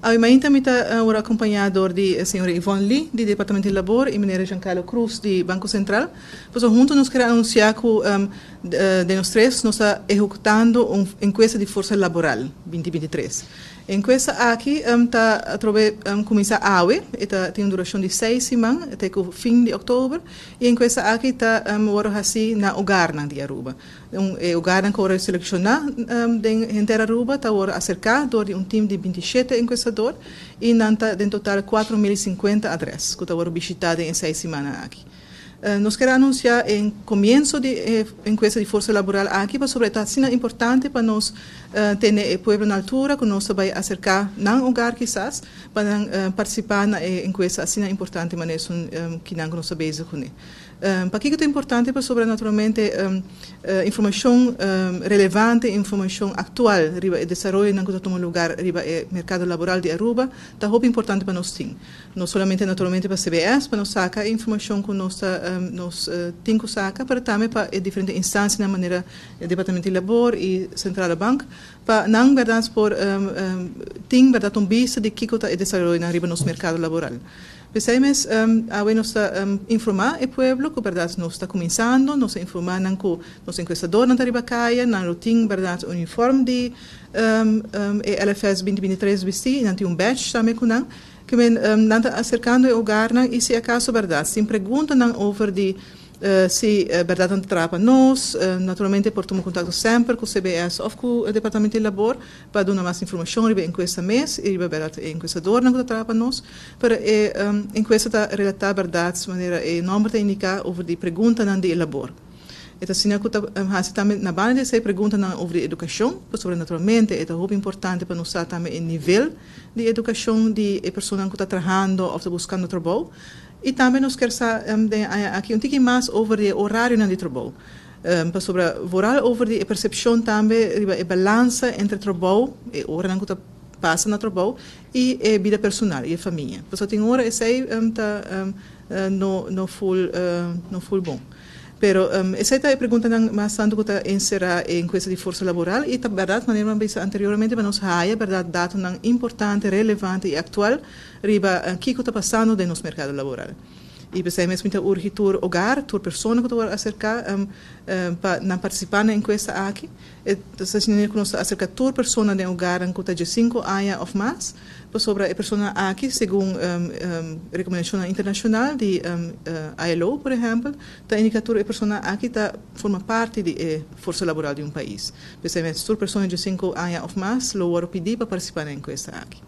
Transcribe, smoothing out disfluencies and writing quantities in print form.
Awe mainta mi ta awor acompaña door di señora Yvonne Lee di Departamento di Labor y meneer Giancarlo Cruz di Banco Central. Pues hunto nos kier anuncia cu di nos tres nos ta ehecutando un encuesta di forsa laboral 2023. E encuesta aki ta atrobe cuminsa awe, e tin un duracion di 6 siman, te cu fin di october. E encuesta aki ta wordo haci na hogarnan di Aruba. E hogarnan cu wordo selecciona den henter Aruba ta wordo acerca door di un team di 27 encuestador y nan ta den total 4.050 adres cu ta wordo bishita den 6 siman aki. Nos kier anuncia e comienso di encuesta di forsa laboral aki, pasobra ta asina importante pa nos tene e pueblo na altura cu nos bay acerca nan hogar kisas pa participa na encuesta asina importante manera cu nos ta bezig cune. Pakico ta importante? Pasobra naturalmente informacion relevante, informacion actual riba e desaroyo cu ta tuma lugar riba e mercado laboral di Aruba, ta hopi importante pa nos tin. No solamente naturalmente pa CBS, pa nos saca informacion cu nos tin cu saca, pero tambe pa diferente instancia manera Departamento di Labor y Centrale Bank, pa nan berdad por tin berdad un bista di kico ta e desaroyo riba nos mercado laboral. Pesey mes, awe nos ta informa e pueblo cu berdad nos ta cuminsando, nos ta informa cu nos encuestadornan ta riba caya, nan lo tin berdad uniform di e LFS 2023 bisti, nan tin un badge tambe cu nan, kiermen nan ta acercando e hogarnan y si acaso berdad, tin preguntanan over di si berdad nan traha pa nos, naturalmente por tuma contacto semper cu CBS of cu e Departamento di Labor pa duna mas informacion riba encuesta mes y riba berdad e encuestadornan cu traha pa nos. Pero e encuesta ta relata berdad, manera e nomber ta indica, over di preguntanan di labor. E ta asina cu ta haci tambe na banda di preguntanan over di educacion, pasobra naturalmente ta hopi importante pa nos tambe e nivel di educacion di e persona cu ta trahando of ta buscando trabou. Y tambe nos kier aki un tiki mas over di horarionan di trabou. Pasobra vooral over di percepcion tambe riba e balansa entre trabou y oranan cu ta pasa na trabou y e bida personal y famia. Pasobra tin ora esey ta no full bon. Pero esey ta e preguntanan mas tanto cu ta encera e encuesta di forsa laboral y ta berdad, manera mi a bisa anteriormente, pa nos haya berdad datonan importante, relevante y actual riba kico ta pasando den nos mercado laboral. Y pesey mes mi ta urgi tur hogar, tur persona cu ta acerca pa nan participa na encuesta aki. Anto, cu nos acerca tur persona den hogar cu ta 5 aña of mas, pasobra e persona aki, segun recomendacion internacional di ILO, por ehempel, ta indica tur e persona aki ta forma parti di forsa laboral di un pais. Pesey mes tur persona di 5 aña of mas lo wordo pidi pa participa na encuesta aki.